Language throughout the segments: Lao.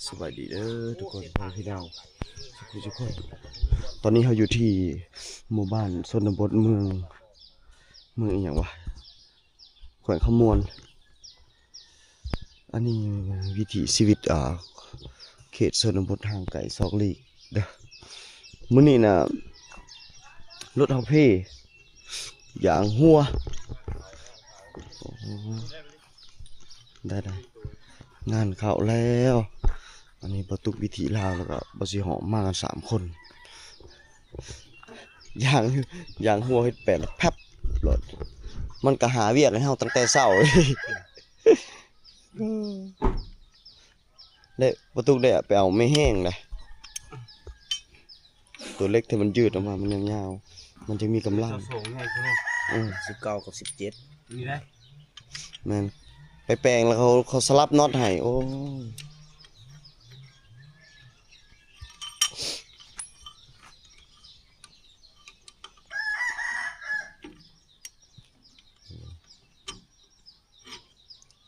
ສະບາຍດີເດີທຸກຄົນ ພໍ່ແມ່ພີ່ນ້ອງທຸກຄົນ. ຕອນນີ້ເຮົາຢູ່ທີ່ໝູ່ບ້ານຊົນນະບົດເມືອງ ເມືອງອີ່ຫຍັງວະ ແຂວງຄຳມ່ວນ. ອັນນີ້ວິຖີຊີວິດ ອ່າ ເຂດຊົນນະບົດຫ່າງໄກສອກຫຼີກເດີ. ມື້ນີ້ນະ ລົດເຮົາເພ ຢາງຮົ່ວ. ໄດ້ໆ ງານເຂົ້າແລ້ວ. ອັນນີ້ບໍ່ຕຸກວິຖີລາວ ແລ້ວກໍບໍ່ຊິຫອມ ມາກັນສາມຄົນ. ຢາງ ຢາງຮົ່ວເຮັດແປນແພັບໂລດ. ມັນກໍຫາວຽກໃຫ້ເຮົາຕັ້ງແຕ່ເຊົ້າ. ແລະ ປະຕຸກໄດ້ໄປເອົາໄມ້ແຫ້ງໄດ໋ ຕົວເຫຼັກທີ່ມັນຢືດອອກມາ ມັນຍາວໆ ມັນຈຶ່ງມີກຳລັງ. ໂຕສູງໃຫຍ່ຂຶ້ນເນາະ. ເອີ ສິບເກົ້າກັບສິບເຈັດ ນີ້ໄດ໋. ແມ່ນ ໄປແປງແລ້ວເຂົາ ເຂົາສະຫຼັບນັອດໃຫ້. ໂອ້ຍ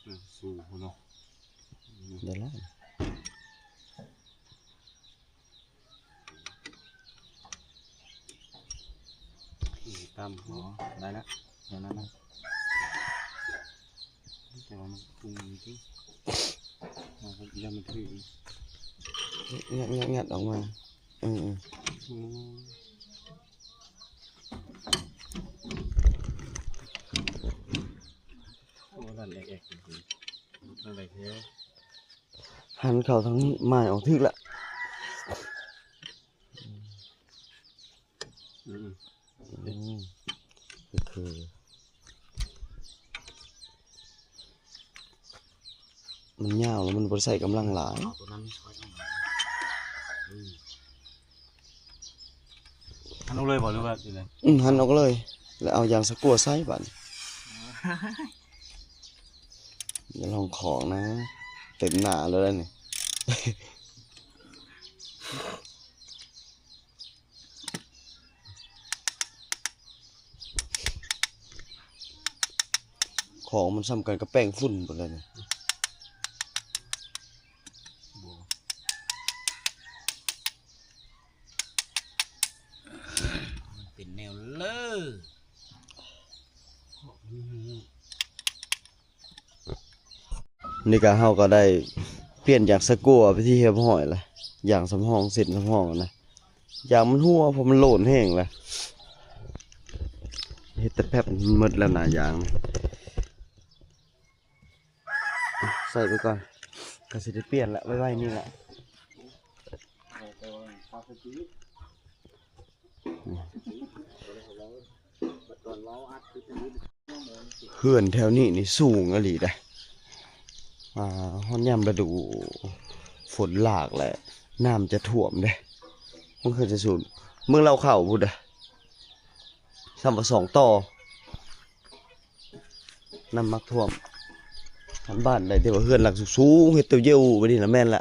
ອ່າ ສູ້ພຸ້ນເນາະ ໄດ້ລະ ຕຳ ອໍ ໄດ້ລະ ແນວນັ້ນນະ ແຕ່ວ່າມັນປຸງຢູ່ຕິ ເອົາ ຢ້ານມັນຖືກ ງັດໆໆ ອອກມາ ເອີໆ ອືມ. ໂອ້ ນັ້ນແອກໆ ທາງໃດແທ້ ຫັນເຂົ້າທາງນີ້ ໝາຍອອກຖືກລະ ອືມ ອືມ ຄື ມັນຍາວແລ້ວມັນບໍ່ໄດ້ໃຊ້ກຳລັງຫຼາຍ. ອືມ ຫັນອອກເລີຍບໍ່ ຫຼືວ່າຈັ່ງໃດ? ອືມ ຫັນອອກເລີຍ ແລ້ວເອົາຢາງສະກົວໃສ່ບາດນີ້. ຢ່າລອງຂອງນະ ເຕັມໜ້າເລີຍນີ້. ຂອງມັນສ່ຳກັນກັບແປ້ງຝຸ່ນພຸ້ນແຫຼະນີ້. ບໍ່ ມັນເປັນແນວເລີ. ນີ້ກະເຮົາກະໄດ້ປ່ຽນຢາງສະກົວເປັນທີ່ຮຽບຮ້ອຍລະ ຢາງສຳຮອງ ເສັ້ນສຳຮອງນະ ຢາງມັນຮົ່ວ ເພາະມັນໂຫຼນແຮງລະ ເຮັດແຕ່ແປັບໝົດແລ້ວນະ ຢາງ ໃສ່ໄປກ່ອນ ກະຊິໄດ້ປ່ຽນລະ ໄວ້ໆນີ້ລະ. ເຮືອນແຖວນີ້ນີ້ສູງອີ່ຫຼີເດ້ ອ່າ ຮອດຍາມລະດູຝົນຫຼາກແລ້ວ ນ້ຳຈະຖ້ວມເດ້ ມັນຄືຈະສູງ ເບິ່ງລາວເຂົ້າພຸ້ນເດ້ ສ່ຳວ່າສອງຕໍ່ ນ້ຳມັກຖ້ວມ ທາງບ້ານໃດທີ່ວ່າເຮືອນຫຼັງສູງໆ ເຮັດເຕົ່າເຍົວແບບນີ້ລະແມ່ນລະ.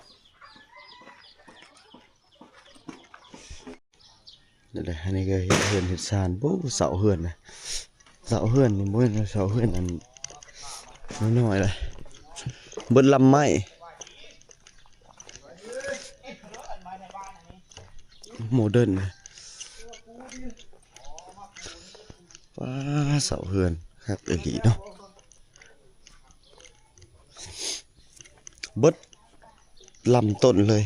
ນີ້ແຫຼະ ອັນນີ້ກໍເຮັດເຮືອນເຮັດຊານ ໂອ້ ເສົາເຮືອນນະ ເສົາເຮືອນນີ້ບໍ່ແມ່ນວ່າເສົາເຮືອນອັນນ້ອຍໆເດ້ ເບິດລຳໄມ້ ໂມເດີນນະ. ວ້າ ເສົາເຮືອນຄັກອີ່ຫຼີເນາະ ເບິດລຳຕົ້ນເລີຍ.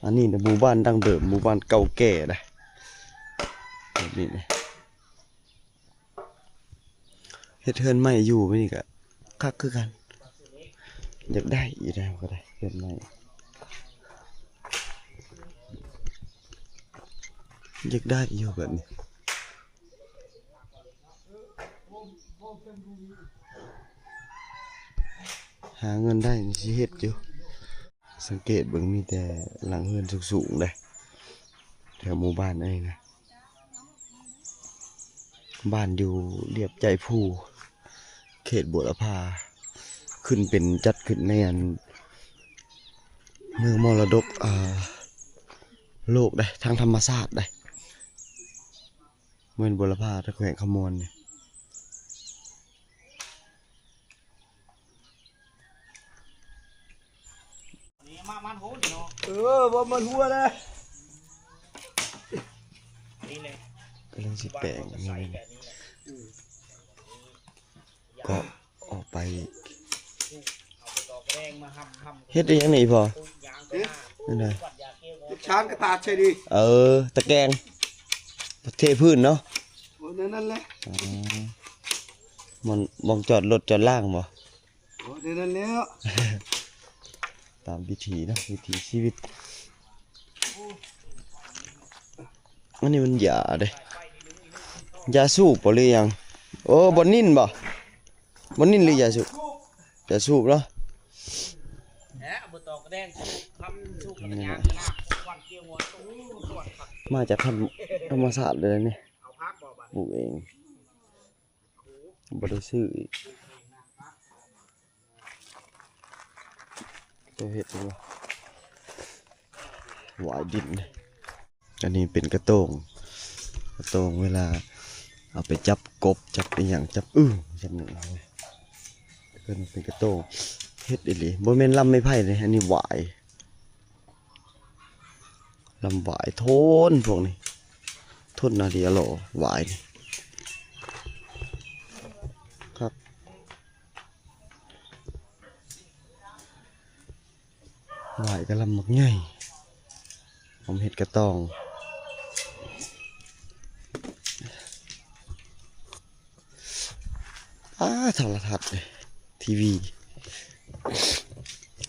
ອັນນີ້ນະ ໝູ່ບ້ານດັ້ງເດີມ ໝູ່ບ້ານເກົ່າແກ່ນະ ແບບນີ້ນະ. ເຮັດເຮືອນໃໝ່ຢູ່ແບບນີ້ກະຄັກຄືກັນ ຢາກໄດ້ຢູ່ແລ້ວກໍໄດ້ເຮືອນໃໝ່ ຢາກໄດ້ຢູ່ແບບນີ້ ຫາເງິນໄດ້ນີ້ຊິເຮັດຢູ່. ສັງເກດເບິ່ງມີແຕ່ຫຼັງເຮືອນສູງໆເດ້ ແຖວໝູ່ບ້ານອັນນີ້ນະ ບ້ານຢູ່ລຽບໃຈພູ ເຂດບົວລະພາ ຂຶ້ນເປັນ ຈັດຂຶ້ນໃນອັນເມືອງມໍລະດົກ ອ່າ ໂລກເດ້ ທາງທຳມະຊາດເດ້ ແມ່ນບົວລະພາ ແຂວງຄຳມ່ວນນີ້. ມາມັນໂຫນີ້ເນາະ ເອີ ບໍ່ມັນຫົວນະ ນີ້ແຫຼະ ກຳລັງຊິແປງນີ້ ກໍອອກໄປອີກ ເຮັດອີ່ຫຍັງນີ້ພໍ່? ເຮັດຫຍັງ? ນີ້ນະ ເຮັດຊານກະຕາດໃສ່ນີ້ ເອີ ຕະແກງ ເທພື້ນເນາະ ໂອ້ ແນວນັ້ນແຫຼະ ອໍ ບ່ອນ ບ່ອນຈອດລົດຈອດລາງບໍ? ໂອ້ ແນວນັ້ນແຫຼະ ຕາມວິຖີເນາະ ວິຖີຊີວິດ ອັນນີ້ມັນຢາເດ້ ຢາສູບບໍ ຫຼືຫຍັງ? ໂອ້ ບ່ອນນິ້ນບໍ? ບ່ອນນິ້ນ ຫຼືຢາສູບ? ຢາສູບເນາະ ມາຈາກທຳ ທຳມະຊາດເລີຍນີ້ ປູກເອງ ບໍ່ໄດ້ຊື້ອີກ ເຈົ້າເຮັດເອງ ຫວາຍດິນ ອັນນີ້ເປັນກະໂຕງ ກະໂຕງເວລາເອົາໄປຈັບກົບ ຈັບອີ່ຫຍັງ ຈັບອຶ່ງ ຈັບຫຍັງ ເອີ້ນເປັນກະໂຕງ ເຮັດອີ່ຫຼີ ບໍ່ແມ່ນລຳໄມ້ໄຜ່ເດ້ ອັນນີ້ຫວາຍ ລຳຫວາຍ ໂທນພວກນີ້ ໂທນນາເດຍລໍ ຫວາຍນີ້ ຄັກ ຫວາຍກະລຳບັກໃຫຍ່ ຫອມເຫັດກະຕອງ. ອ້າ ໂທລະທັດເດ້ ທີວີ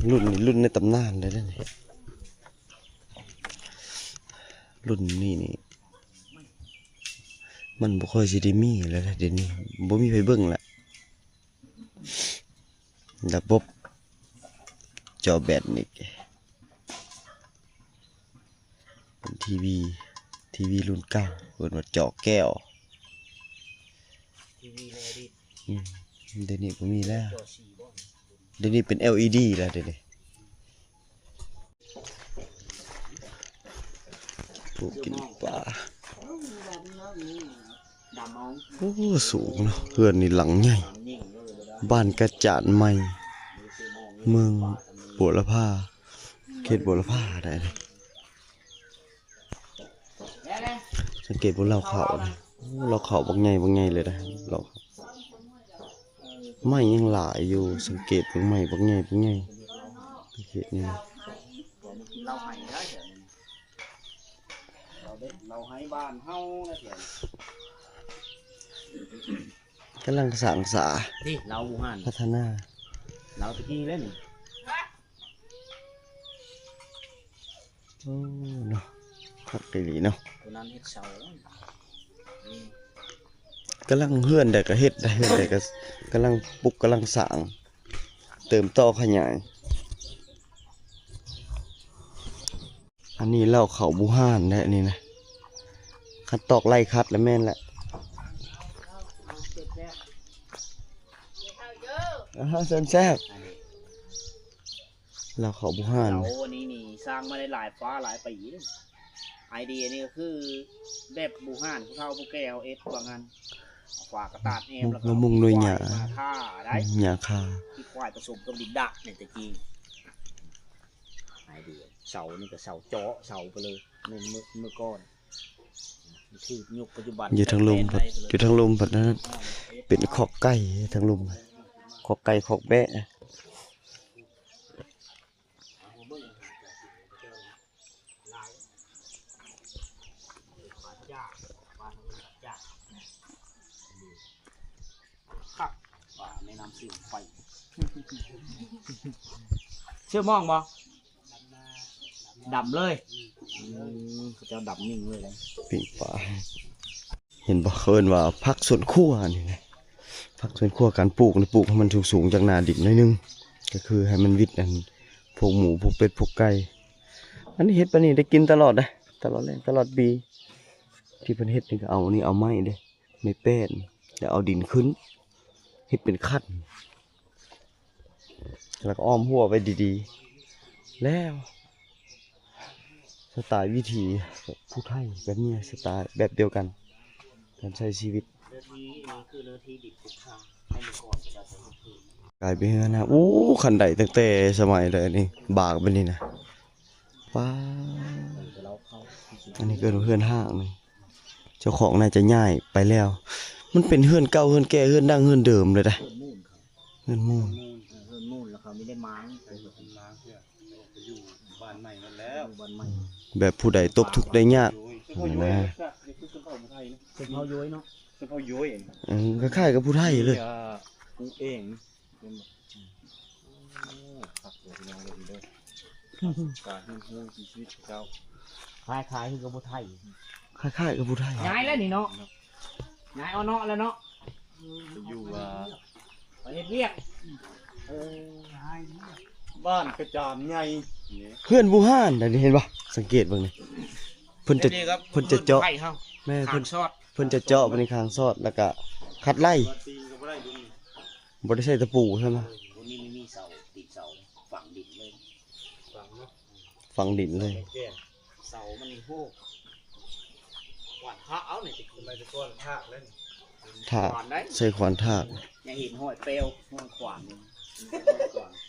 ລຸ້ນນີ້ລຸ້ນໃນຕຳນານເລີຍເດ້ນີ້ ລຸ້ນນີ້ນີ້ ມັນບໍ່ຄ່ອຍຊິໄດ້ມີແລ້ວເດ້ ດຽວນີ້ບໍ່ມີໃຜເບິ່ງແລ້ວ ລະບົບຈໍແບນນີ້ ເປັນທີວີ ທີວີລຸ້ນເກົ່າ ເອີ້ນວ່າຈໍແກ້ວ ທີວີໃນອະດີດ ອືມ ດຽວນີ້ບໍ່ມີແລ້ວ ຈໍສີບໍ່ ດຽວນີ້ເປັນແອວອີດີແລ້ວ ດຽວນີ້ ປູກກິນປາ ໂອ້ ສູງເນາະ ເຮືອນນີ້ຫຼັງໃຫຍ່ ບ້ານກະຈານໃໝ່ ເມືອງບົວລະພາ ເຂດບົວລະພາໄດ໋ ສັງເກດເບິ່ງເລົ້າເຂົ້ານະ ໂອ້ ເລົ້າເຂົ້າບັກໃຫຍ່ ບັກໃຫຍ່ເລີຍນະ ເລົ້າເຂົ້າ ໄມ້ຍັງຫຼາຍຢູ່ ສັງເກດເບິ່ງໄມ້ບັກໃຫຍ່ ບັກໃຫຍ່ ເຂດນີ້ ເຫຼົ້າໄຮ່ບ້ານເຮົານະ ກຳລັງສ້າງສາ ນີ້ເຫຼົ້າບູຮານ ພັດທະນາ ເຫຼົ້າຕະກີ້ເລີຍນີ້ ໂອ້ ເນາະ ຄັກອີ່ຫຼີເນາະ ໂຕນັ້ນເຮັດເສົາ ກຳລັງ ເຮືອນໃດກະເຮັດໄດ້ ເຮືອນໃດກະກຳລັງປຸກ ກຳລັງສ້າງ ເຕີມຕໍ່ຂະຫຍາຍ ອັນນີ້ເລົ້າເຂົ້າບູຮານແຫຼະນີ້ນະ ຄັນຕອກໄລ່ຄັດລະແມ່ນແຫຼະ ອາຫານແຊບໆ ເລົ້າເຂົ້າບູຮານ ເສົາອັນນີ້ນີ້ສ້າງມາໄດ້ຫຼາຍຟ້າຫຼາຍປີ ໄອເດຍນີ້ກະຄືແບບບູຮານ ຜູ້ເຖົ້າຜູ້ແກ່ເຮົາເຮັດວ່າຊັ້ນ ຝາກະຕາດແອ້ມ ແລ້ວກະມຸງໜ່ວຍຫຍ້າ ຫຍ້າຄາ ຂີ້ຄວາຍປະສົມກັບດິນດະ ແມ່ນແຕ່ກີ້ ໄອເດຍ ເສົານີ້ກະເສົາເຈາະເສົາໄປເລີຍ ແມ່ນເມື່ອ ເມື່ອກ່ອນ ຄືຍຸກປັດຈຸບັນ ຢູ່ທາງລຸ່ມ ຢູ່ທາງລຸ່ມພັດນັ້ນ ເປັນຄອກໄກ່ ທາງລຸ່ມ ຄອກໄກ່ ຄອກແບ້ ເຊື່ອມອງບໍ່? ດຳເລີຍ ອືມ ເຂົາເຈົ້າດຳນິ່ງເລີຍ ປີ້ງປາ ເຫັນບໍ່ ເຂົາເອີ້ນວ່າຜັກສວນຄົວນີ້ນະ ຜັກສວນຄົວ ການປູກນີ້ ປູກໃຫ້ມັນສູງໆ ຈາກໜ້າດິນໜ້ອຍໜຶ່ງ ກະຄືໃຫ້ມັນວິດອັນ ພວກໝູ ພວກເປັດ ພວກໄກ່ ອັນນີ້ເຮັດປານນີ້ໄດ້ກິນຕະຫຼອດເດ້ ຕະຫຼອດແລ້ງ ຕະຫຼອດປີ ທີ່ເພິ່ນເຮັດນີ້ກະເອົານີ້ ເອົາໄມ້ເດ້ ໄມ້ແປ້ນ ແລ້ວເອົາດິນຂຶ້ນ ເຮັດເປັນຄັນ ແລ້ວກະອ້ອມຮົ້ວໄວ້ດີໆ ແລ້ວ ສະໄຕລ໌ວິຖີຜູ້ໄທແບບນີ້ ສະໄຕລ໌ແບບດຽວກັນ ການໃຊ້ຊີວິດ ເນື້ອທີ່ນີ້ຄືເນື້ອທີ່ດິນປຸກຂາ ໃນເມື່ອກ່ອນເຂົາເຈົ້າຈະເຮັດພື້ນ ກາຍເປັນເຮືອນນະ ໂອ້ ຄັນໄດຕັ້ງແຕ່ສະໄໝໃດນີ້ ບາກແບບນີ້ນະ ປ້າ ອັນນີ້ເອີ້ນວ່າເຮືອນຮ້າງນີ້ ເຈົ້າຂອງໜ້າຈະຍ້າຍໄປແລ້ວ. ມັນເປັນເຮືອນເກົ່າ ເຮືອນແກ່ ເຮືອນດັ້ງເຮືອນເດີມເລີຍໄດ໋ ເຮືອນມູນ ເຮືອນມູນ ເອີ ເຮືອນມູນ ແລ້ວເຂົາມີໄດ້ມ້າງ ໄປຢູ່ບ້ານໃໝ່ໝົດແລ້ວ ຢູ່ບ້ານໃໝ່ ແບບຜູ້ໃດຕົກທຸກໄດ້ຍາກ ນີ້ນະ ຊົນເຜົ່າໂຢຍເນາະ ຊົນເຜົ່າໂຢຍ ເອີ ຄ້າຍໆກັບຜູ້ໄທເລີຍ ເອີ ປູເອງ ເຫັນບໍ່? ໂອ້ ຄັກເດີພີ່ນ້ອງເດີ ການຮຽນຮູ້ວິຖີຊີວິດເຂົາເຈົ້າ ຄ້າຍໆຄືກັບຜູ້ໄທ ຄ້າຍໆກັບຜູ້ໄທ ຍ້າຍແລ້ວນີ້ເນາະ ຍ້າຍເອົາເນາະແລ້ວເນາະ ໄປຢູ່ວ່າ ໄປເຮັດວຽກ ເອີ ຍ້າຍວຽກ ບ້ານກະຈາມໃຫຍ່ ເຮືອນບູຮານໃດ໋ນີ້ ເຫັນບໍ່? ສັງເກດເບິ່ງນີ້ ເພິ່ນຈະ ເພິ່ນຈະເຈາະ ແມ່ນ ເພິ່ນ ເພິ່ນຈະເຈາະໄປໃນຄາງຊອດ ແລ້ວກະຂັດໄລ່ ບໍ່ໄດ້ໃຊ້ຕະປູຊັ້ນນະ ບໍ່ມີ ມີເສົາ ຕີນເສົາ ຝັງດິນເລີຍ ຝັງເນາະ ຝັງດິນເລີຍ ແກ່ນ ເສົາມັນນີ້ ໂຫ ຂວານທາກເອົານີ້ ສະໄໝແຕ່ກ່ອນທາກແລ້ວນີ້ ທາກ ໃຊ້ຂວານທາກ ຍັງເຫັນຮອຍແປ້ວ ຮອຍຂວານ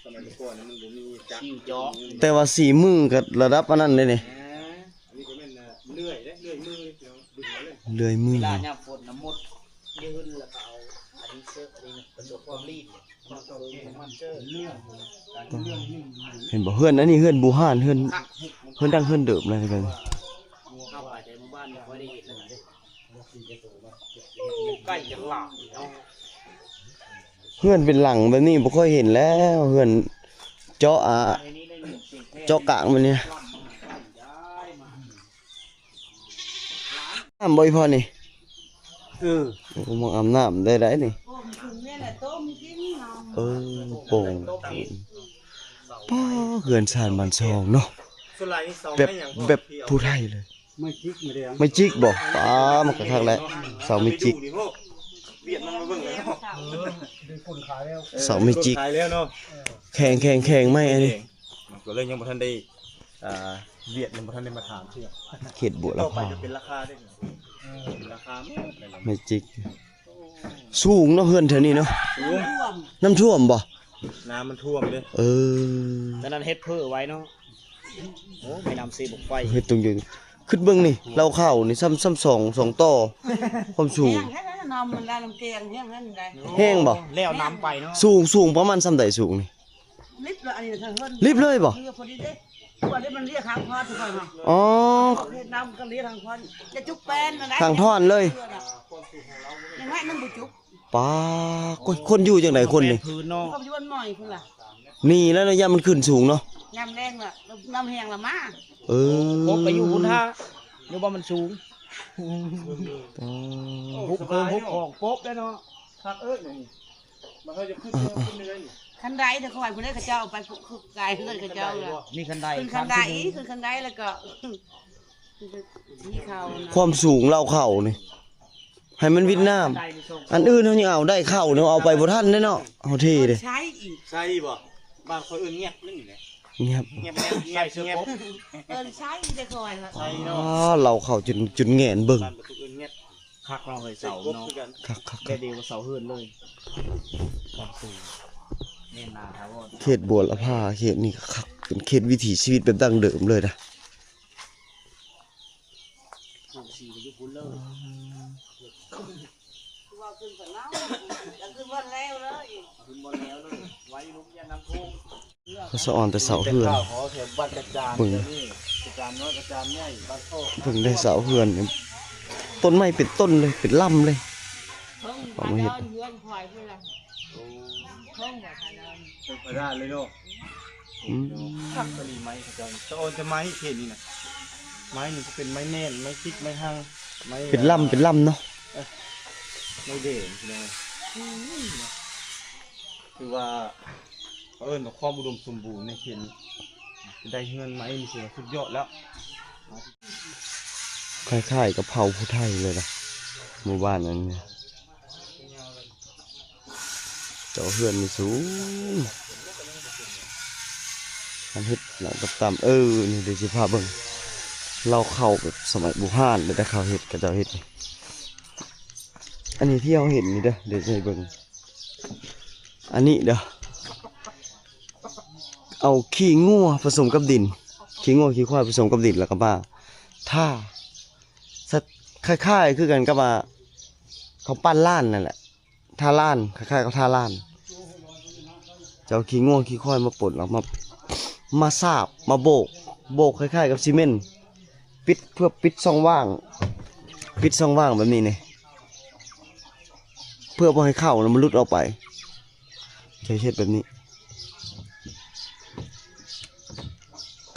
ສະໄໝແຕ່ກ່ອນມັນບໍ່ມີຈັກ ຊິ້ວເຈາະ ແຕ່ວ່າສີມືກໍລະດັບອັນນັ້ນເດ້ນີ້ ເອີ ອັນນີ້ກໍແມ່ນເລື່ອຍເດ້ ເລື່ອຍມື ພີ່ນ້ອງ ເລື່ອຍມື ເວລາຍາມຝົນນະ ມົດຢືນ ແລ້ວກໍເອົາອັນນີ້ເຊີກ ອັນນີ້ປະສົມກັບລີດ ເຫັນບໍ່? ເຮືອນອັນນີ້ເຮືອນບູຮານ ເຮືອນ ເຮືອນດັ້ງເຮືອນເດີມເລີຍ ເຮົາໄປແຕ່ໝູ່ບ້ານບໍ່ຄ່ອຍໄດ້ເຫັນແລ້ວນະ ໃກ້ຈະຫຼາຍເນາະ ເຮືອນເປັນຫຼັງແບບນີ້ບໍ່ຄ່ອຍເຫັນແລ້ວ ເຮືອນເຈາະ ອາ ເຈາະກາງແບບນີ້ ນ້ຳບໍ່ອີ່ພໍ່ນີ້? ເອີ ໂອ້ ມາອາບນ້ຳໄດ້ໃດນີ້ ເອີ ໂປ່ງ ປ້າ ເຮືອນຊານບ້ານຊ່ອງເນາະ ແບບ ແບບຜູ້ໄທເລີຍ ໄມ້ຈິກບໍ່? ປ້າ ມັນກະຄັກແຫຼະ ເສົາໄມ້ຈິກ ເສົາໄມ້ຈິກ ແຂງ ແຂງ ແຂງໄມ້ອັນນີ້ ກໍເລີຍຍັງບໍ່ທັນໄດ້ ອ່າ ວຽດຍັງບໍ່ທັນໄດ້ມາຖາມເທື່ອ ເຂດບົວລະພາ ເປັນລາຄາເດ້ ເປັນລາຄາໝົດເລີຍ ແມຈິກ ສູງເນາະ ເຮືອນແຖວນີ້ເນາະ ນ້ຳຖ້ວມບໍ່? ນ້ຳມັນຖ້ວມເດ້ ເອີ ຕອນນັ້ນເຮັດເພີໄວ້ເນາະ ໂອ້ ແມ່ນ້ຳເຊບົກໄຟ ເຮັດຕົງຢູ່ ຄຶດເບິ່ງນີ້ ເລົ້າເຂົ້ານີ້ ຊ້ຳ ຊ້ຳສອງ ສອງຕໍ່ ຄວາມສູງ ແຮງແທ້ໆ ນ້ຳມັນໄດ້ ນ້ຳແກງແຮງແທ້ນີ້ໄດ້ ແຮງບໍ່? ແລ້ວນ້ຳໄປເນາະ ສູງ ສູງປະມານຊ່ຳໃດສູງນີ້? ລິບເລີຍ ອັນນີ້ເທິງເຮືອນ ລິບເລີຍບໍ່? ເຮືອພໍດີເດ້ ເພາະວ່ານີ້ມັນລຽກທາງພອນ ທຸກຄົນເນາະ ອໍ ເຂດນ້ຳກໍລຽກທາງພອນ ຈະຈຸກແປນນັ້ນແຫຼະ ທາງທ່ອນເລີຍ ຍັງໄງມັນບໍ່ຈຸກ ປ້າ ຄົນ ຄົນຢູ່ຈັ່ງໃດຄົນນີ້? ເຂົາຢູ່ບ້ານໃໝ່ພຸ້ນລະ ໜີແລ້ວເນາະ ຢ້ານມັນຂຶ້ນສູງເນາະ ຍາມແລ້ງລະ ນ້ຳແຫ້ງລະມາ ເອີ ກົບໄປຢູ່ພຸ້ນທ່າ ຢູ່ບ່ອນມັນສູງ ອໍ ຮຸກເຄື່ອງຮຸກຂອງປົບແລ້ວເນາະ ຄັກເອີຍ ມັນເຮົາຈະຂຶ້ນ ເອີ ຂຶ້ນໄດ້ນີ້ ຄັນໄດເດີ ຂ້ອຍຜູ້ໃດເຂົາເຈົ້າເອົາໄປ ຄືກາຍເຮືອນເຂົາເຈົ້າລະ ມີຄັນໄດ ຂຶ້ນຄັນໄດ ຂຶ້ນຄັນໄດ ແລ້ວກໍ ທີ່ເຂົານະ ຄວາມສູງເລົ້າເຂົ້ານີ້ ໃຫ້ມັນວິດນ້ຳ ອັນອື່ນເຮົາຍັງເອົາໄດ້ ເຂົ້ານີ້ເອົາໄປບໍ່ທັນເດ້ເນາະ ເຮົາເທເດ້ ໃຊ້ອີກ ໃຊ້ບໍ່? ບ້ານຂ້ອຍເອີ້ນແງບນັ້ນນີ້ແຫຼະ ແງບ ແງບ ແງບ ແງບ ເອີ້ນໃຊ້ເດ້ຂ້ອຍ ໃຊ້ເນາະ ອໍ ເລົ້າເຂົ້າຈົນ ຈົນແຫງນເບິ່ງ ບ້ານປະຕູເອີ້ນແງບ ຄັກເນາະເຮີຍ ເສົາເນາະ ຄັກໆໆ ແບບດຽວກັບເສົາເຮືອນເລີຍ ຄວາມສູງ ແໜ້ນໜາຖາວອນ ເຂດບົວລະພາ ເຂດນີ້ກໍຄັກ ເປັນເຂດວິຖີຊີວິດແບບດັ້ງເດີມເລີຍນະ ປູກສີກໍຢູ່ພຸ້ນເລີຍ ຄືວ່າຂຶ້ນໄປເນາະ ແລ້ວຂຶ້ນບ່ອນແລ້ວເລີຍ ຂຶ້ນບ່ອນແລ້ວເລີຍ ໄວ້ລົມຢ່ານ້ຳຖ້ວມ ເຂົາສະອອນແຕ່ເສົາເຮືອນ ເບິ່ງ ເບິ່ງໄດ້ເສົາເຮືອນນີ້ ຕົ້ນໄມ້ເປັນຕົ້ນເລີຍ ເປັນລຳເລີຍ ເອົາມາເຮັດ ເປັນພະດານເລີຍເນາະ ອືມ ຄັກອີ່ຫຼີໄມ້ເຂົາເຈົ້າ ສະອອນແຕ່ໄມ້ເຂດນີ້ນະ ໄມ້ນີ້ຈະເປັນໄມ້ແໜ້ນ ໄມ້ຈິກ ໄມ້ຮັງ ໄມ້ ເປັນລຳ ເປັນລຳເນາະ ເອີ ໄມ້ເດນພີ່ນ້ອງ ອືມ ຖືວ່າ ເຂົາເອີ້ນວ່າຄວາມອຸດົມສົມບູນໃນເຂດນີ້ ໄດ້ເຮືອນໄມ້ນີ້ຖືວ່າສຸດຍອດແລ້ວ ຄ້າຍໆກັບເຜົ່າຜູ້ໄທເລີຍນະ ໝູ່ບ້ານອັນນີ້ ເຈົ້າເຮືອນນີ້ສູງ ມັນເຮັດຫຼັງຕ່ຳໆ ເອີ ນີ້ເດ ຊິພາເບິ່ງ ເລົ້າເຂົ້າແບບສະໄໝບູຮານເດ້ ເຂົາເຮັດ ເຂົາເຈົ້າເຮັດນີ້ ອັນນີ້ທີ່ເຮົາເຫັນນີ້ເດີ ດຽວຊິໃຫ້ເບິ່ງ ອັນນີ້ເດີ ເອົາຂີ້ງົວປະສົມກັບດິນ ຂີ້ງົວຂີ້ຄວາຍປະສົມກັບດິນ ແລ້ວກໍມາທາ ສະ ຄ້າຍໆຄືກັນກັບວ່າເຂົາປັ້ນລ້ານນັ້ນແຫຼະ ທາລ້ານ ຄ້າຍໆກັບທາລ້ານ. ຈະເອົາຂີ້ງົວຂີ້ຄວາຍມາປົນ ແລ້ວມາ ມາສາບ ມາໂບກ ໂບກຄ້າຍໆກັບຊີເມັນ ປິດ ເພື່ອປິດຊ່ອງວ່າງ ປິດຊ່ອງວ່າງແບບນີ້ນີ້ ເພື່ອບໍ່ໃຫ້ເຂົ້ານະມັນຫຼຸດອອກໄປ. ຈະເຮັດແບບນີ້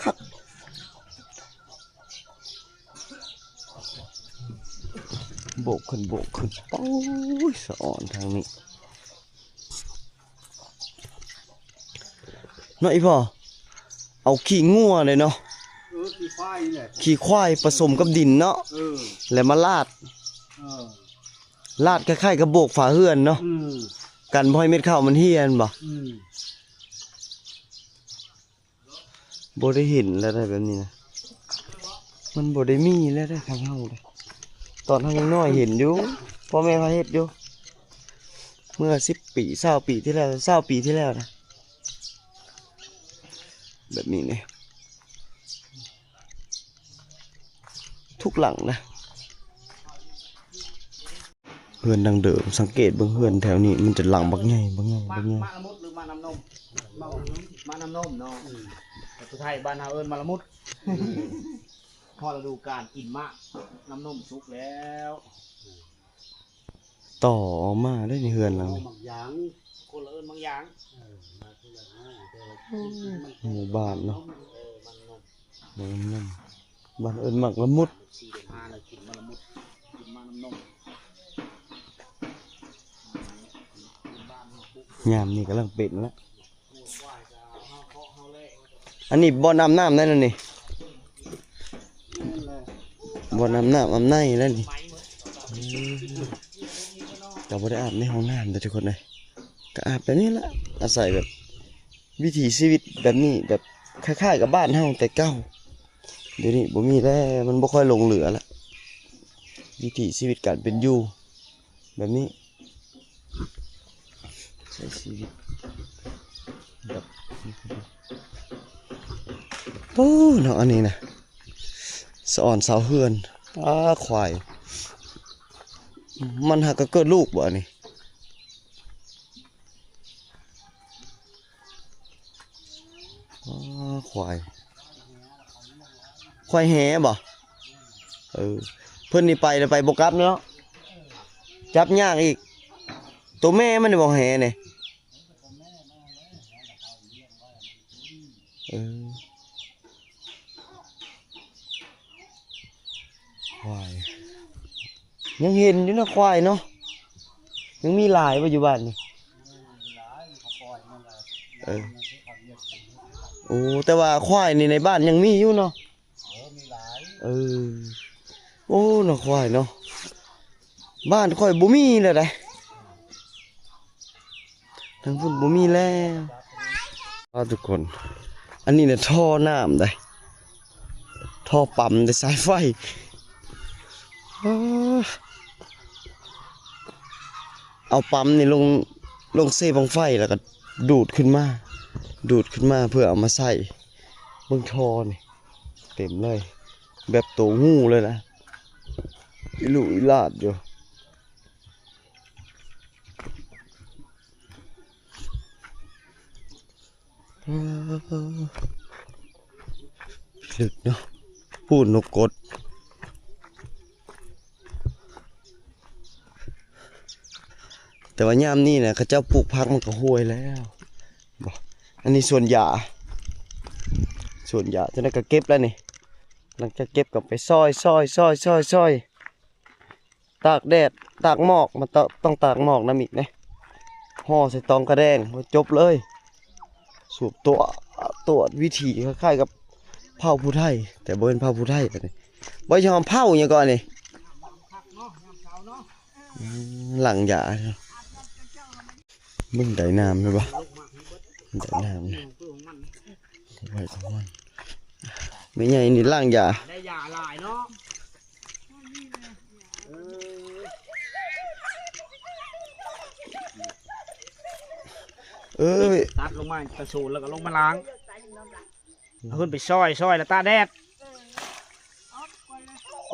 ຄັກ ໂບກຂຶ້ນ ໂບກຂຶ້ນ ໂອ້ຍ ສະອອນທາງນີ້ເນາະ ອີ່ພໍ່. ເອົາຂີ້ງົວເດ້ເນາະ ເອີ ຂີ້ຄວາຍນີ້ແຫຼະ ຂີ້ຄວາຍປະສົມກັບດິນເນາະ ເອີ ແລ້ວມາລາດ ເອີ ລາດຄ້າຍໆກັບໂບກຝາເຮືອນເນາະ ອືມ ກັນບໍ່ໃຫ້ເມັດເຂົ້າມັນເຮຍແມ່ນບໍ່? ອືມ ບໍ່ໄດ້ເຫັນແລ້ວໄດ໋ແບບນີ້ນະ ມັນບໍ່ໄດ້ມີແລ້ວໄດ໋ທາງເຮົາເດ. ຕອນເຮົາຍັງນ້ອຍເຫັນຢູ່ ພໍ່ແມ່ພາເຮັດຢູ່ ເມື່ອສິບປີ ຊາວປີທີ່ແລ້ວ ຊາວປີທີ່ແລ້ວນະ ແບບນີ້ນີ້ ທຸກຫຼັງນະ ເຮືອນດັ້ງເດີມ. ສັງເກດເບິ່ງເຮືອນແຖວນີ້ ມັນຈະຫຼັງບັກໃຫຍ່ ບັກໃຫຍ່ ບັກໃຫຍ່. ໝາກ ໝາກລະມຸດ ຫຼື ໝາກນ້ຳນົມ? ໝາກ ໝາກນ້ຳນົມເນາະ ອືມ ແຕ່ຜູ້ໄທບ້ານເຮົາເອີ້ນໝາກລະມຸດ. ອືມ ຮອດລະດູການກິນໝາກນ້ຳນົມສຸກແລ້ວ. ຕໍ່ອອກມາເດ້ໃນເຮືອນຫຼັງນີ້ ໝາກຢາງ ຄົນລະເອີ້ນໝາກຢາງ ເອີ ໝາກຄົນລະ ແຕ່ວ່າ ໂອ້ ໝາກ ໝູ່ບ້ານເນາະ ເອີ ໝາກນ້ຳນົມ ໝາກນ້ຳນົມ ບ້ານເອີ້ນໝາກລະມຸດ ສີ່ເດືອນຫ້າແລ້ວກິນໝາກລະມຸດ ກິນໝາກນ້ຳນົມ. ຍາມນີ້ກຳລັງເປັນລະ ອັນນີ້ບ່ອນອາບນ້ຳໄດ້ແລ້ວນີ້ ບ່ອນອາບນ້ຳອາບໃນແລ້ວນີ້. ອືມ ກໍບໍ່ໄດ້ອາບໃນຫ້ອງນ້ຳເດ້ທຸກຄົນເອີຍ ກໍອາບແບບນີ້ລະ ອາໄສແບບວິຖີຊີວິດແບບນີ້ ແບບຄ້າຍໆກັບບ້ານເຮົາແຕ່ເກົ່າ. ດຽວນີ້ບໍ່ມີແລ້ວ ມັນບໍ່ຄ່ອຍຫຼົງເຫຼືອລະ ວິຖີຊີວິດການເປັນຢູ່ແບບນີ້. ໃຊ້ຊີວິດແບບ ໂອ້ ເນາະ ອັນນີ້ນະ ສະອອນເສົາເຮືອນ. ອ້າ ຄວາຍ ມັນຫາກະເກີດລູກບໍ່ອັນນີ້? ອໍ ຄວາຍ ຄວາຍແຫບໍ່? ເອີ ເພິ່ນນີ້ໄປແລ້ວໄປບໍ່ກັບເນາະ ຈັບຍາກອີກ. ໂຕແມ່ມັນນີ້ບໍ່ແຫນີ້? ເອີ ຄວາຍ ຍັງເຫັນຢູ່ເນາະຄວາຍເນາະ ຍັງມີຫຼາຍບໍ່ຢູ່ບ້ານນີ້? ເອີ ໂອ້ ແຕ່ວ່າຄວາຍນີ້ໃນບ້ານຍັງມີຢູ່ເນາະ? ເອີ ໂອ້ ເນາະ ຄວາຍເນາະ ບ້ານຂ້ອຍບໍ່ມີແລ້ວໃດ໋. ທາງພຸ້ນບໍ່ມີແລ້ວ. ອ້າ ທຸກຄົນ ອັນນີ້ນະທໍ່ນ້ຳໃດ໋ ທໍ່ປ້ຳໃດ໋ ສາຍໄຟ. ເອົາປ້ຳນີ້ລົງ ລົງເຊບັ້ງໄຟ ແລ້ວກໍດູດຂຶ້ນມາ ດູດຂຶ້ນມາເພື່ອເອົາມາໃສ່. ເບິ່ງທໍ່ນີ້ເຕັມເລີຍ ແບບໂຕງູເລີຍນະ ອີລຸອີຫຼາດຢູ່. ເລິກເນາະ ປູນນົກກົດ. ແຕ່ວ່າຍາມນີ້ນະ ເຂົາເຈົ້າປູກຜັກມັນກໍຮວຍແລ້ວ. ບໍ່ ອັນນີ້ສວນຢາ ສວນຢາ ຈັ່ງໃດກໍເກັບແລ້ວນີ້. ຫຼັງຈາກເກັບກໍໄປຊອຍ ຊອຍ ຊອຍ ຊອຍ ຊອຍ ຕາກແດດ ຕາກໝອກ ມັນຕ້ອງ ຕ້ອງຕາກໝອກນຳອີກເດ້. ຫໍ່ໃສ່ຕອງກະແດງ ຈົບເລີຍ. ສວມຕົວ ຕົວະ ວິຖີຄ້າຍໆກັບເຜົ່າຜູ້ໄທ ແຕ່ບໍ່ແມ່ນເຜົ່າຜູ້ໄທອັນນີ້. ບໍ່ຍອມເຜົ່າຫຍັງກ່ອນນີ້ ອືມ ຫຼັງຢາ. ເບິ່ງໄດນ້ຳແມ່ນບໍ່? ໄດນ້ຳນະ ໄວ້ຂອງມັນ. ແມ່ໃຫຍ່ນີ້ລ້າງຢາ ໄດ້ຢາຫຼາຍເນາະ. ເອີຍ ຕັດລົງມາແຕ່ໂຊນ ແລ້ວກໍລົງມາລ້າງ. ເອົາຂຶ້ນໄປຊອຍ ຊອຍແລ້ວຕາກແດດ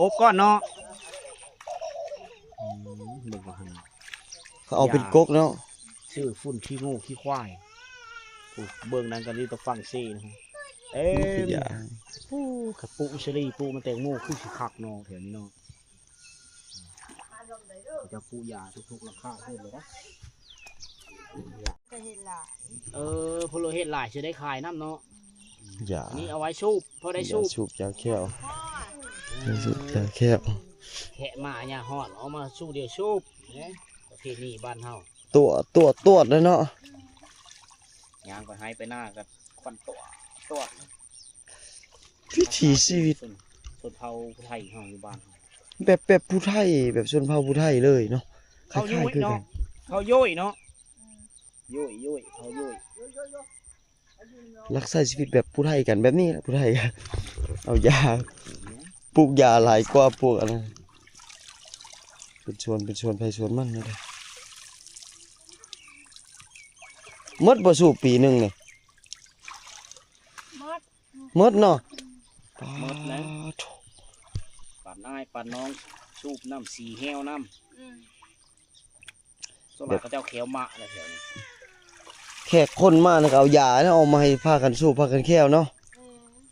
ອົບກ່ອນເນາະ. ອືມ ເບິ່ງວ່າຫັ້ນ ເຂົາເອົາເປັນກົກເນາະ ຊື້ຝຸ່ນຂີ້ງົວຂີ້ຄວາຍ. ໂອ້ ເບິ່ງນັ້ນກໍມີແຕ່ຝຣັ່ງເສດນະ ເອີ ປູກສາລີ ປູກມັນແຕງໂມ ຄືຊິຄັກເນາະແຖວນີ້ເນາະ. ເຂົາເຈົ້າປູກຢາທຸກໆຫຼັງຄາເຮືອນເລີຍນະ. ເອີ ເພິ່ນເຮັດຫຼາຍ ຊິໄດ້ຂາຍນຳເນາະ. ຢາ ອັນນີ້ເອົາໄວ້ສູບ ພໍໄດ້ສູບ ຢາສູບຢາແຂ້ວ ຢາສູບຢາແຂ້ວ. ແຄະມາຫຍ້າຮ້ອນ ເອົາມາສູບດຽວສູບເດ້ ປະເພນີບ້ານເຮົາ. ຕົວະ ຕົວະ ຕົວະເລີຍເນາະ. ຍ່າງໄປໄຮ່ໄປນາກໍຄວັນຕົວະ ຕົວະ. ວິຖີຊີວິດຊົນ ຊົນເຜົ່າຜູ້ໄທເຮົາຢູ່ບ້ານເຮົາ ແບບ ແບບຜູ້ໄທ ແບບຊົນເຜົ່າຜູ້ໄທເລີຍເນາະ. ເຂົາໂຢຍເນາະ ເຂົາໂຢຍເນາະ ໂຢຍ ໂຢຍ ເຂົາໂຢຍ. ລັກໃຊ້ຊີວິດແບບຜູ້ໄທກັນແບບນີ້ແຫຼະ ຜູ້ໄທ ເອົາຢາ ປູກຢາຫຼາຍກວ່າພວກອັນນັ້ນ. ເປັນສວນ ເປັນສວນໃຜສວນມັນເລີຍ. ໝົດບໍ່ສູບປີໜຶ່ງນີ້? ໝົດ ໝົດເນາະ. ໝົດແລ້ວ ປານອ້າຍປານນ້ອງ ສູບນຳ ສີແຫ້ວນຳ. ອືມ ສ່ວນຫຼາຍເຂົາເຈົ້າແຂ້ວມາແລ້ວແຖວນີ້ ແຂກຄົນມາແລ້ວກໍເອົາຢາເນາະ ເອົາມາໃຫ້ພາກັນສູບ ພາກັນແຂ້ວເນາະ. ອືມ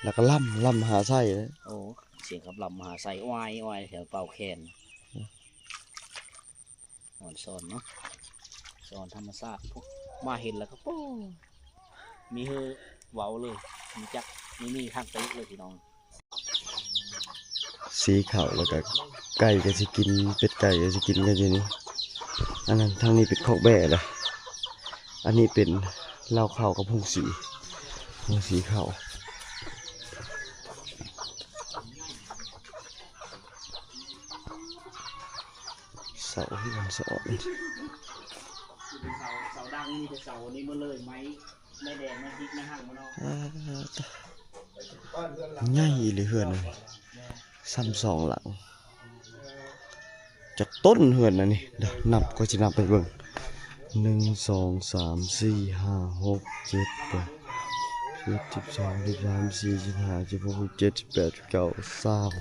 ແລ້ວກໍລຳ ລຳມະຫາໄຊເດ້. ໂອ້ ສຽງກັບລຳມະຫາໄຊ ໂອ້ຍ ໂອ້ຍ ແຖວເປົ່າແຄນ. ອອນຊອນເນາະ ຊອນທຳມະຊາດ. ມາເຫັນແລ້ວກໍ ໂອ້ ມີເຮີເວົ້າເລີຍ ມີຈັກ ມີ ມີທາງໄປເລີຍພີ່ນ້ອງ. ສີເຂົ້າ ແລ້ວກໍໄກ່ກໍຊິກິນ ເປັດໄກ່ກໍຊິກິນກັນຢູ່ນີ້. ອັນນັ້ນ ທາງນີ້ເປັນຄອກແບ້ລະ ອັນນີ້ເປັນເລົ້າເຂົ້າກັບໂຮງສີ ໂຮງສີເຂົ້າ. ເສົາເຮືອນສອນ ເສົາ ເສົາດັງ ມີແຕ່ເສົານີ້ໝົດເລີຍ ໄມ້ ໄມ້ແດງ ໄມ້ຈິກ ໄມ້ຫັກ ມາເນາະ. ອ່າ ໃຫຍ່ອີ່ຫຼີເຮືອນ ຊ້ຳສອງຫຼັງ. ຈັກຕົ້ນເຮືອນອັນນີ້ ດຽວນັບ ຂ້ອຍຊິນັບໃຫ້ເບິ່ງ ໜຶ່ງ ສອງ ສາມ ສີ່ ຫ້າ ຫົກ ເຈັດ ແປດ ສິບເອັດ ສິບສອງ ສິບສາມ ສິບສີ່ ສິບຫ້າ ສິບຫົກ ສິບເຈັດ ສິບແປດ ສິບເກົ້າ ຊາວ.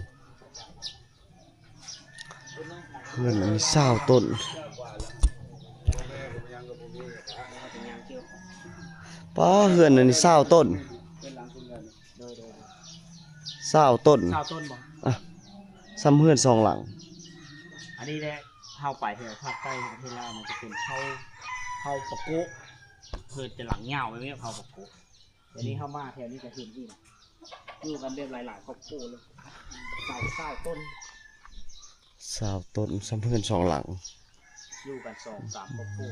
ເຮືອນອັນນີ້ຊາວຕົ້ນ. ປ້າ ເຮືອນອັນນີ້ຊາວຕົ້ນ ຊາວຕົ້ນ. ຊາວຕົ້ນບໍ່? ອ່ະ ສ່ຳເຮືອນສອງຫຼັງ. ອັນນີ້ແຫຼະ ເຮົາໄປແຖວພາກໃຕ້ປະເທດລາວ ມັນຈະເປັນເຜົ່າ ເຜົ່າປະໂກະ ເຮືອນຈະຫຼັງຍາວແບບນີ້ ເຜົ່າປະໂກະ. ດຽວນີ້ເຮົາມາແຖວນີ້ກໍເຫັນອີກ ຢູ່ກັນແບບຫຼາຍໆຄອບຄົວເລີຍ. ເສົາຊາວຕົ້ນ ຊາວຕົ້ນ ສ່ຳເຮືອນສອງຫຼັງ ຢູ່ກັນສອງສາມຄອບຄົວ.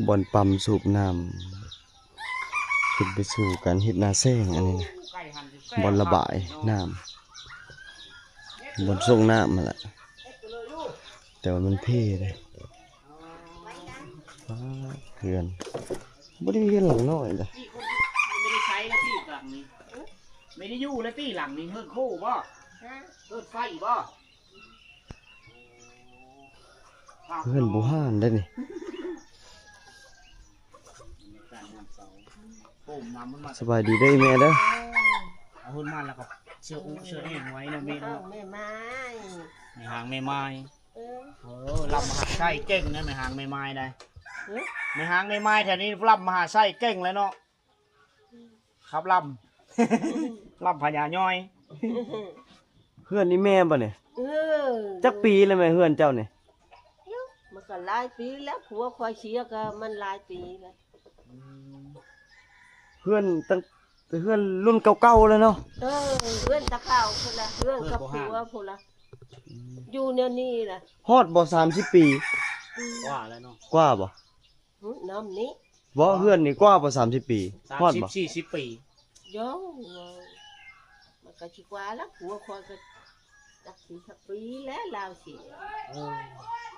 ບ່ອນປ້ຳສູບນ້ຳ ຂຶ້ນໄປສູ່ການເຮັດນາແຊງ. ອັນນີ້ນະ ບ່ອນລະບາຍນ້ຳ ບ່ອນສົ່ງນ້ຳຫັ້ນແຫຼະ ແຕ່ວ່າມັນເພເດ້. ປ້າ ເຮືອນບໍ່ໄດ້ມີເຮືອນຫຼັງນ້ອຍເດ້. ບໍ່ໄດ້ໃຊ້ລະຕິຫຼັງນີ້ ບໍ່ໄດ້ຢູ່ລະຕິຫຼັງນີ້. ເຮືອນຄູ່ບໍ່? ຮະ? ເຮືອນໄຟບໍ່? ເຮືອນບູຮານໄດ໋ນີ້. ສະບາຍດີເດີແມ່ເດີ. ເອົາເຮືອນມາແລ້ວກໍເຊື່ອອຸເຊື່ອແອງໄວ້ເນາະແມ່ເນາະ. ແມ່ໝ້າຍ ແມ່ຫາງແມ່ໝ້າຍ. ເອີ ເອີ ລຳມະຫາໄຊເກັ່ງນະ ແມ່ຫາງແມ່ໝ້າຍໄດ໋. ຫຶ? ແມ່ຫາງແມ່ໝ້າຍແຖວນີ້ລຳມະຫາໄຊເກັ່ງແລ້ວເນາະ. ຂັບລຳ ລຳພະຍາຍ່ອຍ. ເຮືອນນີ້ແມ່ບໍ່ນີ້? ເອີ ຈັກປີແລ້ວແມ່ເຮືອນເຈົ້ານີ້? ມັນກໍຫຼາຍປີແລ້ວ ຜົວຂ້ອຍເສຍກໍມັນຫຼາຍປີແລ້ວ. ອືມ ເຮືອນຕັ້ງ ເຮືອນລຸ້ນເກົ່າໆແລ້ວເນາະ. ເອີ ເຮືອນຕະເກົ່າພຸ້ນລະ ເຮືອນກັບຜົວພຸ້ນລະ. ອືມ ຢູ່ແນວນີ້ລະ. ຮອດບໍ່ສາມສິບປີ? ອືມ ກວ່າແລ້ວເນາະ. ກວ່າບໍ່? ຫຶ ນຳນີ້ ບໍ່ ເຮືອນນີ້ກວ່າບໍ່ສາມສິບປີ? ຮອດບໍ່? ສາມສິບສີ່ສິບປີ. ໂຢ ມັນກໍຊິກວ່າລະ ຜົວຂ້ອຍກໍຈັກສິບສັກປີແລ້ວລາວເສຍ. ເອີ